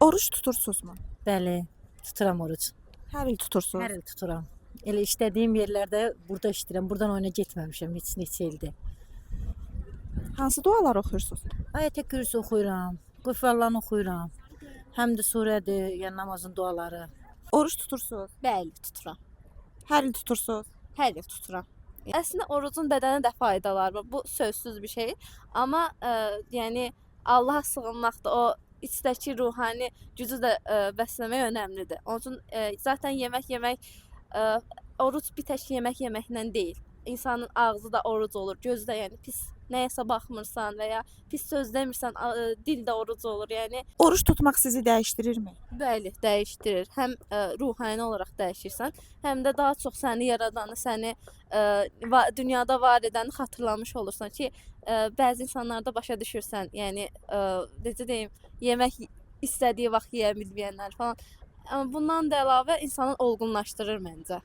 Oruç tutursunuzmu? Bəli, tuturam oruc. Hər il tutursunuz. Hər il tuturam. Elə işlədiyim yerlərdə burada işləyirəm. Burdan oyuna getməmişəm heç neçə ildir. Hansı dualar oxuyursunuz? Ayətə kürsü oxuyuram, Qüfəllan oxuyuram. Həm də surədir, yəni namazın duaları. Oruç tutursunuz. Bəli, tuturam. Hər il tutursunuz. Hər il tuturam. Əslində orucun bədənə də faydaları var. Bu sözsüz bir şey. Amma yəni Allaha sığınmaq da o içdəki ruhani gücü də bəsləmək önəmlidir. Onun üçün zaten yemək yemək oruc bir tək yemək yeməklə deyil. İnsanın ağzı da oruc olur, gözü də, yəni pis nəyəsə baxmırsan və ya pis söz demirsən, dil də oruc olur. Yəni Oruç tutmaq sizi dəyişdirirmi? Bəli, dəyişdirir. Həm ruhani olaraq dəyişirsən, həm də daha çox səni yaradanı, səni dünyada var edəni xatırlamış olursan ki, bəzi insanlarda başa düşürsən, yəni necə deyim, yemək istədiyi vaxt yeyə bilməyənlər falan. Amma bundan da əlavə insanı olğunlaşdırır məncə.